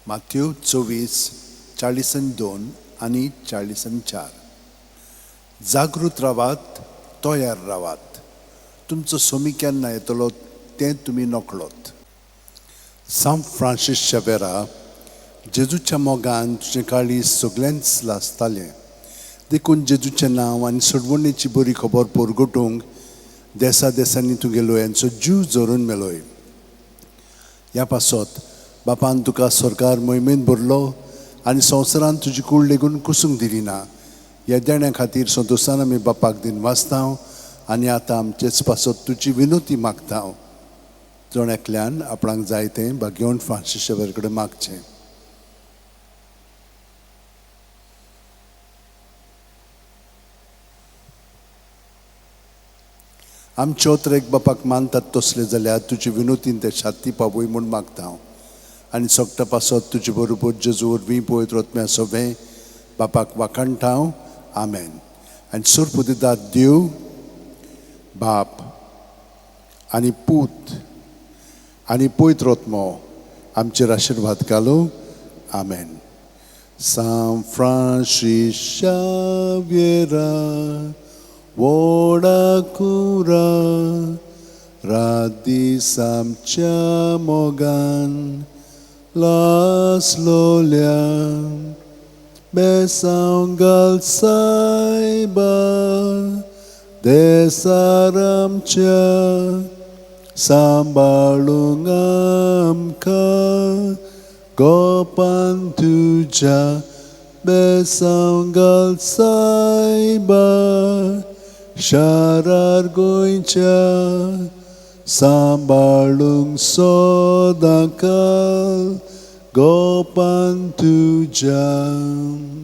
माथ्यो 24 42 आनी 44. जागृत रावात, तयार रावात, तुमचो सोमी केन्ना येतलो तें तुमी नकळत. सांत फ्रांसीस शेवेरा, जेजूच्या मोगान तुजें काळीज सगळ्यांच लासतालें, देखून जेजूचें नांव आनी सोडवणेची बरी खबर परगटूंक देसा देसांनी तुगेलो यांचो जीव झरून मेलोय. ह्या पासत बापान तुका सरकार मोहिमेंत भरलो आनी संवसारान तुजी कूड लेगून कुसूंक दिली ना. ह्या देण्या खातीर संतोशान आमी बापाक दिन वाचता आनी आतां आमचेच पासत तुजी विनोती मागता. जण एकल्यान आपणाक जाय तें भाग्यवंत फ्रांसीस शेवेर कडेन मागचें. आमच्यो एक बापाक मानतात तसले जाल्यार तुजी विनोतीन ते छाती पावय म्हूण मागता हांव आनी सगटा पासत तुजे बरोबर जेजू वरवीं पवित्र आत्म्या सोबें बापाक वाखाणटा हांव. आमेन. आनी सुरपुदिदात देव बाप आनी पूत आनी पवित्र आत्मो आमचेर आशिर्वाद घालूं. आमेन. सांत फ्रांसीस शाव्येरा व्हडा कुरा रात दीस आमच्या मोगान लासलोल्या बेसांव घाल सायबा देसार आमच्या सांबाळूंक आमकां गोपान तुज्या बेसांव घाल सायबा शारार गोंयच्या सांबाळूंक सदांकाळ गोपान तुज्या.